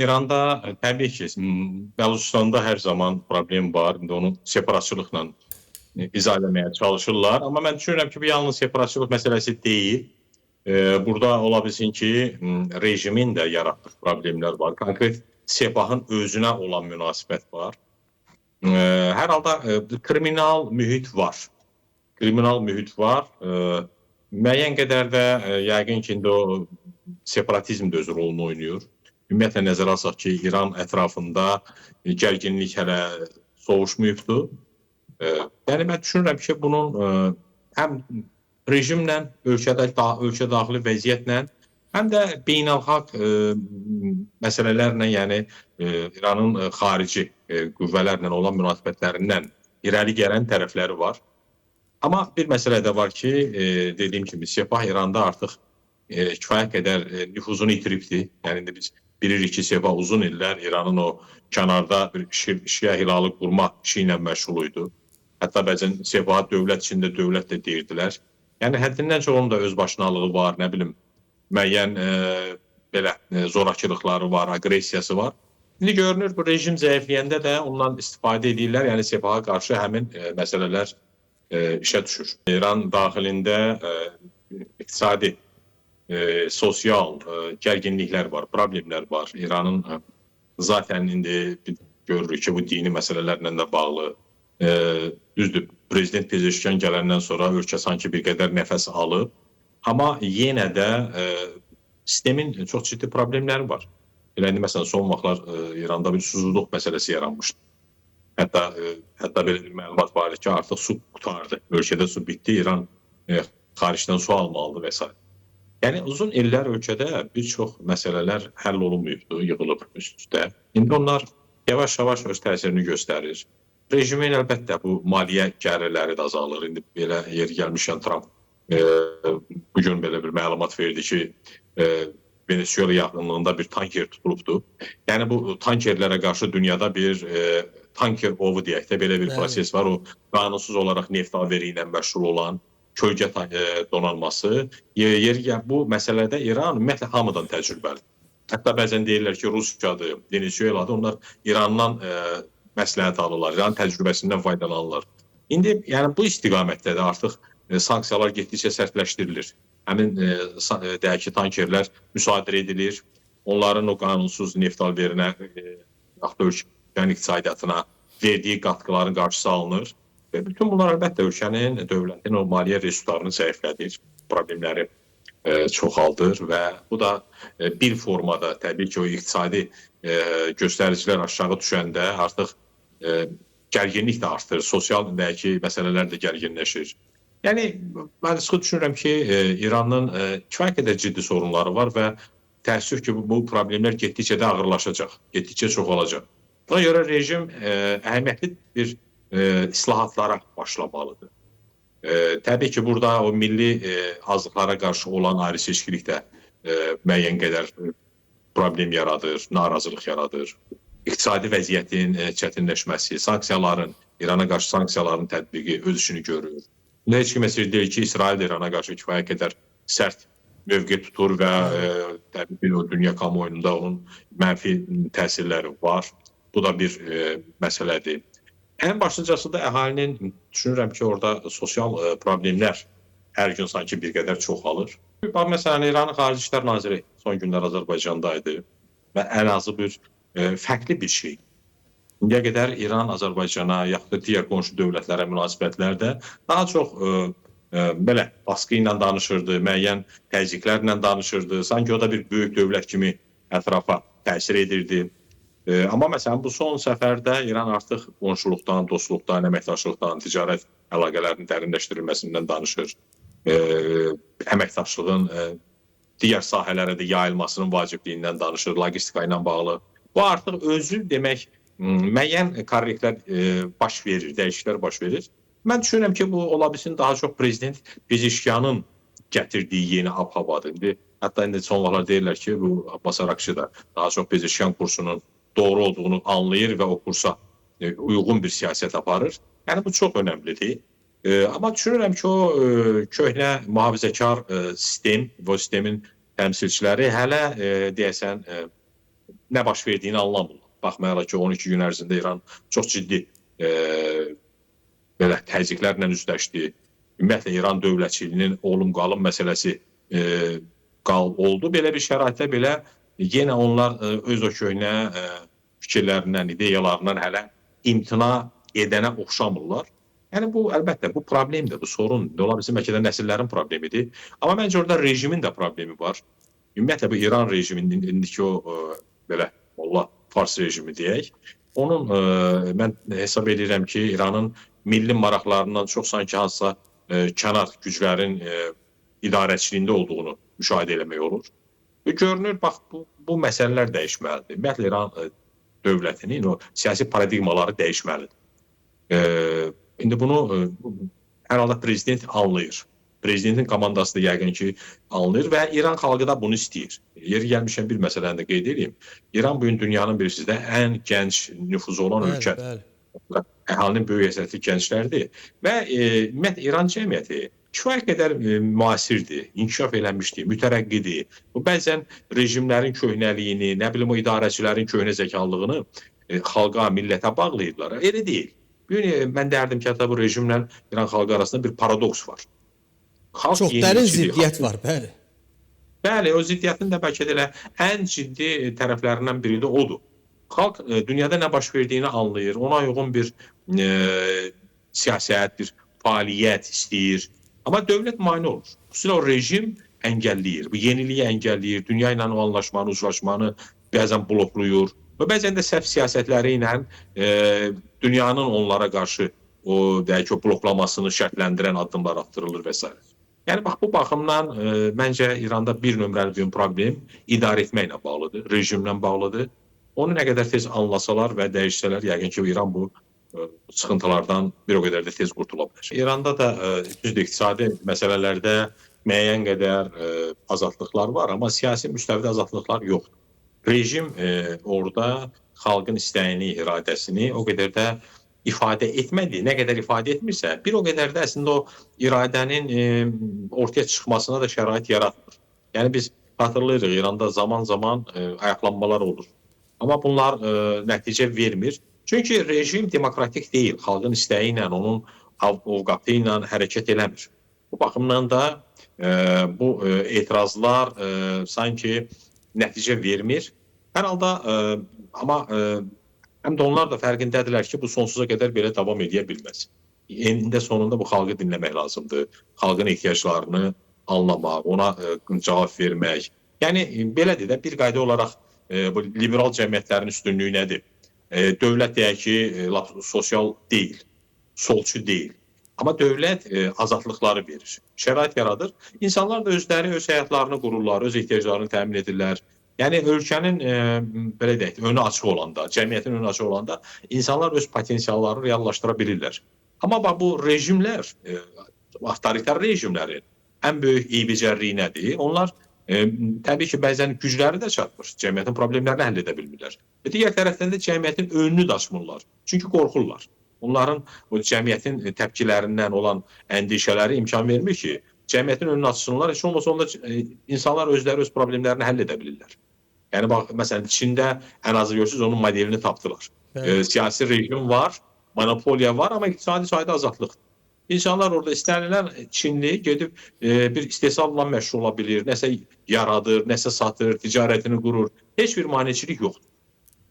İranda təbii ki, Bəluçistanda hər zaman problem var. İndi onu separatçılıqla izah eləməyə çalışırlar. Amma mən düşünürəm ki, bu yalnız separatçılıq məsələsi deyil. Burada ola bilsin ki, rejimin də yaratdığı problemlər var. Konkret Sepahın özünə olan münasibət var. Hər halda kriminal mühit var. Kriminal mühit var. Müəyyən qədər də yəqin ki, indi o separatizm də öz rolunu oynayır. Ümumiyyətlə nəzərə alsaq ki, İran ətrafında gərginlik hələ soğuşmayıbdır. Yəni mən düşünürəm ki, bunun həm rejimlə, ölkə daxili vəziyyətlə, həm də beynəlxalq məsələlərlə, yəni İranın xarici qüvvələrlə olan münasibətlərindən irəli gələn tərəfləri var. Amma bir məsələ də var ki, dediyim kimi Sepah İranda artıq kifayət qədər nüfuzunu itiribdir. Yəni indi biz bilirik ki, Sepah uzun illər İranın o kənarda bir şiə hilalı qurma işi ilə məşğul idi. Hətta bəzən Sepaha dövlət içində dövlət də deyirdilər. Yəni həddindən çox onun da öz başınalığı var, nə bilim, müəyyən belə zorakılıqları var, aqressiyası var. İndi görünür bu rejim zəifləyəndə də ondan istifadə edirlər. Yəni Sepaha qarşı həmin məsələlər işə düşür. İran daxilində iqtisadi, sosial gərginliklər var, problemlər var. İranın zaten indi görürük ki, bu dini məsələlərlə də bağlı. Düzdür, prezident Pezeşkan gələndən sonra ölkə sanki bir qədər nəfəs alıb. Amma yenə də sistemin çox ciddi problemləri var. Elə indi məsələn son vaxtlar İranda bir susuzluq məsələsi yaranmışdı. Hətta belə bir məlumat var idi ki, artıq su qurtardı. Ölkədə su bitdi, İran xaricdən su almalıdır və s. Yəni uzun illər ölkədə bir çox məsələlər həll olunmayıbdı, yığılıb üst-üstə. İndi onlar yavaş-yavaş öz təsirini göstərir. Rejimin əlbəttə bu maliyyə gəlirləri də azalır. İndi belə yeri gəlmişkən Tramp bu gün belə bir məlumat verdi ki, Venezuela yaxınlığında bir tanker tutulubdur. Yəni bu tankerlərə qarşı dünyada bir tanker ovu deyək də belə bir proses var. O qanunsuz olaraq neft alveri ilə məşğul olan kölgə donanması. Bu məsələdə İran ümumiyyətlə hamıdan təcrübəlidir. Hətta bəzən deyirlər ki, Rusiyadır, Venezueladır, onlar İrandan məsləhət alırlar, İran təcrübəsindən faydalanırlar. İndi yəni bu istiqamətdə də artıq sanksiyalar getdikcə sərtləşdirilir. Həmin deyək ki, tankerlər müsadirə edilir. Onların o qanunsuz neft alverinə, yaxud da ölkənin iqtisadiyyatına verdiyi qatqıların qarşısı alınır. Və bütün bunlar əlbəttə ölkənin, dövlətin o maliyyə resurslarını zəiflədir, problemləri çoxaldır və bu da bir formada təbii ki, o iqtisadi göstəricilər aşağı düşəndə artıq gərginlik də artır, sosial deyək ki, məsələlər də gərginləşir. Yəni mən sıxı düşünürəm ki, İranın kifayət qədər ciddi sorunları var və təəssüf ki, bu problemlər getdikcə də ağırlaşacaq, getdikcə çoxalacaq. Buna görə rejim əhəmiyyətli bir islahatlara başlamalıdır. Təbii ki, burada o milli azlıqlara qarşı olan ayrı seçkilik də müəyyən qədər problem yaradır, narazılıq yaradır. İqtisadi vəziyyətin çətinləşməsi, sanksiyaların, İrana qarşı sanksiyaların tətbiqi öz işini görür. Heç kimə sir deyil ki, İsrail də İrana qarşı kifayət qədər sərt mövqe tutur və təbii ki, o dünya kamuoyunda onun mənfi təsirləri var. Bu da bir məsələdir. Ən başlıcası da əhalinin, düşünürəm ki, orada sosial problemlər hər gün sanki bir qədər çoxalır. Bax, məsələn, İranın Xarici İşlər Naziri son günlər Azərbaycanda idi və ən azı bir fərqli bir şey. İndiyə qədər İran Azərbaycana yaxud da digər qonşu dövlətlərə münasibətlərdə daha çox belə baskı ilə danışırdı, müəyyən təzyiqlərlə danışırdı. Sanki o da bir böyük dövlət kimi ətrafa təsir edirdi. Amma məsələn bu son səfərdə İran artıq qonşuluqdan, dostluqdan, əməkdaşlıqdan, ticarət əlaqələrinin dərinləşdirilməsindən danışır. Əməkdaşlığın digər sahələrə də yayılmasının vacibliyindən danışır, logistika ilə bağlı. Bu artıq özü demək müəyyən korrektlər baş verir, dəyişikliklər baş verir. Mən düşünürəm ki, bu ola bilsin daha çox prezident Pezeşkiyanın gətirdiyi yeni ab-havadır. İndi hətta indi son vaxtlar deyirlər ki, bu Abbas Araqçı da daha çox Pezeşkiyan kursunun doğru olduğunu anlayır və o kursa uyğun bir siyasət aparır. Yəni bu çox önəmlidir. Amma düşünürəm ki, o köhnə mühafizəkar sistem, bu sistemin təmsilçiləri hələ deyəsən nə baş verdiyini anlamırlar. Baxmayaraq ki, 12 gün ərzində İran çox ciddi belə təzyiqlərlə üzləşdi. Ümumiyyətlə İran dövlətçiliyinin olum-qalım məsələsi oldu. Belə bir şəraitdə belə yenə onlar öz o köhnə fikirlərindən, ideyalarından hələ imtina edənə oxşamırlar. Yəni bu əlbəttə bu problemdir, bu sorundur. Ola bilsin bəlkə də nəsillərin problemidir. Amma məncə orada rejimin də problemi var. Ümumiyyətlə bu İran rejiminin indiki o belə Allah Fars rejimi deyək. Onun mən hesab edirəm ki, İranın milli maraqlarından çox sanki hansısa kənar güclərin idarəçiliyində olduğunu müşahidə eləmək olur. Və görünür, bax bu məsələlər dəyişməlidir. Ümumiyyətlə İran dövlətinin o siyasi paradigmaları dəyişməlidir. İndi bunu hər halda prezident anlayır. Prezidentin komandası da yəqin ki anlayır və İran xalqı da bunu istəyir. Yeri gəlmişkən bir məsələni də qeyd edeyim. İran bugün dünyanın bilirsiniz də ən gənc nüfuzu olan ölkədir. Əhalinin böyük hissəsi gənclərdir və ümumiyyətlə İran cəmiyyəti kifayət qədər müasirdir, inkişaf eləmişdir, mütərəqqidir. Bu bəzən rejimlərin köhnəliyini, nə bilim o idarəçilərin köhnə zəkalılığını xalqa, millətə bağlayırlar. Elə deyil. Bugün mən deyərdim ki, hətta bu rejimlə İran xalqı arasında bir paradoks var. Xalq çox dərin ziddiyyət var, bəli. Bəli, o ziddiyyətin də bəlkə də elə ən ciddi tərəflərindən biri də odur. Xalq dünyada nə baş verdiyini anlayır, ona uyğun bir siyasət, bir fəaliyyət istəyir. Amma dövlət mane olur. Xüsusilə o rejim əngəlləyir, bu yeniliyi əngəlləyir, dünya ilə o anlaşmanı, uzlaşmanı bəzən bloklayır və bəzən də səhv siyasətləri ilə dünyanın onlara qarşı o, deyək ki, o bloklamasını şərtləndirən addımlar atdırılır və s. Yəni bax bu baxımdan məncə İranda bir nömrəli bir problem idarə etməklə bağlıdır, rejimlə bağlıdır. Onu nə qədər tez anlasalar və dəyişsələr, yəqin ki, İran bu sıxıntılardan bir o qədər də tez qurtula bilər. İranda da düzdür, iqtisadi məsələlərdə müəyyən qədər azadlıqlar var, amma siyasi müstəvidə azadlıqlar yoxdur. Rejim orada xalqın istəyini, iradəsini o qədər də ifadə etmədi. Nə qədər ifadə etmirsə, bir o qədər də əslində o iradənin ortaya çıxmasına da şərait yaratmır. Yəni biz xatırlayırıq, İranda zaman-zaman ayaqlanmalar olur. Amma bunlar nəticə vermir. Çünki rejim demokratik deyil, xalqın istəyi ilə, onun ovqatı ilə hərəkət eləmir. Bu baxımdan da bu etirazlar sanki nəticə vermir. Hər halda amma həm də onlar da fərqindədirlər ki, bu sonsuza qədər belə davam edə bilməz. Enində sonunda bu xalqı dinləmək lazımdır. Xalqın ehtiyaclarını anlamaq, ona cavab vermək. Yəni belədir də, bir qayda olaraq bu liberal cəmiyyətlərin üstünlüyü nədir? Dövlət deyək ki, lap sosial deyil, solçu deyil. Amma dövlət azadlıqları verir, şərait yaradır. İnsanlar da özləri öz həyatlarını qururlar, öz ehtiyaclarını təmin edirlər. Yəni ölkənin belə deyək, önü açıq olanda, cəmiyyətin önü açıq olanda insanlar öz potensiallarını reallaşdıra bilirlər. Amma bax bu rejimlər, avtoritar rejimlərin ən böyük eybəcərliyi nədir? Onlar təbii ki, bəzən gücləri də çatmır, cəmiyyətin problemlərini həll edə bilmirlər. Və digər tərəfdən də cəmiyyətin önünü də açmırlar. Çünki qorxurlar. Onların o cəmiyyətin təpkilərindən olan əndişələri imkan vermir ki, cəmiyyətin önünü açsınlar. Heç olmasa onda insanlar özləri öz problemlərini həll edə bilirlər. Yəni bax, məsələn, Çində ən azı görürsünüz, onun modelini tapdılar. Siyasi rejim var, monopoliya var, amma iqtisadi sahədə azadlıqdır. İnsanlar orada istənilən Çinli gedib bir istehsalla məşğul ola bilir, nəsə yaradır, nəsə satır, ticarətini qurur. Heç bir maneçilik yoxdur.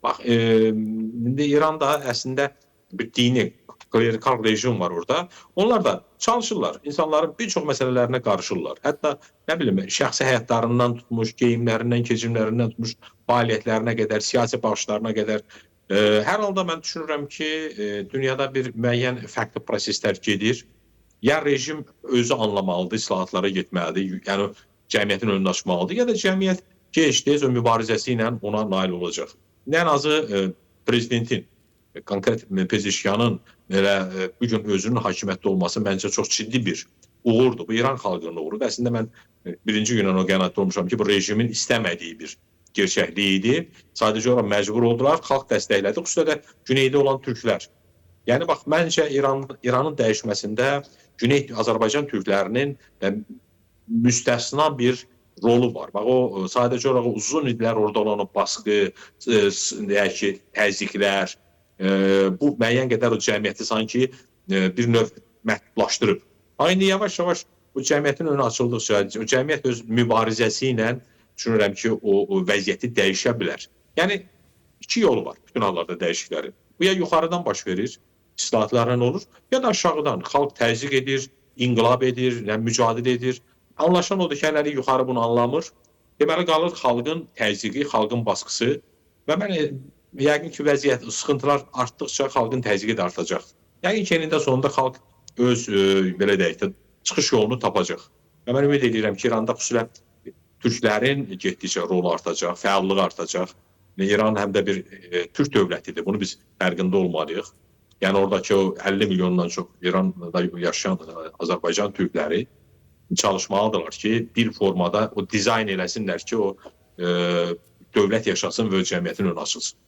Bax, indi İranda əslində bir dini, klerikal rejim var orada. Onlar da çalışırlar, insanların bir çox məsələlərinə qarışırlar. Hətta, nə bilim, şəxsi həyatlarından tutmuş, geyimlərindən, keçimlərindən tutmuş, fəaliyyətlərinə qədər, siyasi baxışlarına qədər. Hər halda mən düşünürəm ki, dünyada bir müəyyən fərqli proseslər gedir. Ya rejim özü anlamalıdır, islahatlara getməlidir, yəni cəmiyyətin önünü açmalıdır, ya da cəmiyyət gec-tez o mübarizəsi ilə ona nail olacaq. Ən azı prezidentin, konkret Pezeşkiyanın elə bu gün özünün hakimiyyətdə olması məncə çox ciddi bir uğurdur. Bu İran xalqının uğurudur. Əslində mən birinci gündən o qənaətdə olmuşam ki, bu rejimin istəmədiyi bir gerçəkliyi idi. Sadəcə ora məcbur oldular, xalq dəstəklədi, xüsusilə də güneydə olan türklər. Yəni bax, məncə İranın dəyişməsində Güney Azərbaycan türklərinin müstəsna bir rolu var. Bax o sadəcə olaraq uzun illər orada olan o baskı, deyək ki, təzyiqlər, bu müəyyən qədər o cəmiyyəti sanki bir növ məhdudlaşdırıb. Amma indi yavaş-yavaş bu cəmiyyətin önü açıldıqca, o cəmiyyət öz mübarizəsi ilə düşünürəm ki, o vəziyyəti dəyişə bilər. Yəni iki yolu var bütün hallarda dəyişikliklərin. Bu ya yuxarıdan baş verir, islahatlarla olur, ya da aşağıdan xalq təzyiq edir, inqilab edir, nə mücadilə edir. Anlaşılan odur ki, hələlik yuxarı bunu anlamır. Deməli qalır xalqın təzyiqi, xalqın baskısı və mən yəqin ki, vəziyyət, sıxıntılar artdıqca xalqın təzyiqi də artacaq. Yəqin ki, enində sonunda xalq öz belə deyək də çıxış yolunu tapacaq. Və mən ümid edirəm ki, İranda xüsusilə türklərin getdikcə rolu artacaq, fəallığı artacaq. İran həm də bir türk dövlətidir. Bunu biz fərqində olmalıyıq. Yəni oradakı o 50 milyondan çox İranda yaşayan Azərbaycan türkləri çalışmalıdırlar ki, bir formada o dizayn eləsinlər ki, o dövlət yaşasın və cəmiyyətin önü açılsın.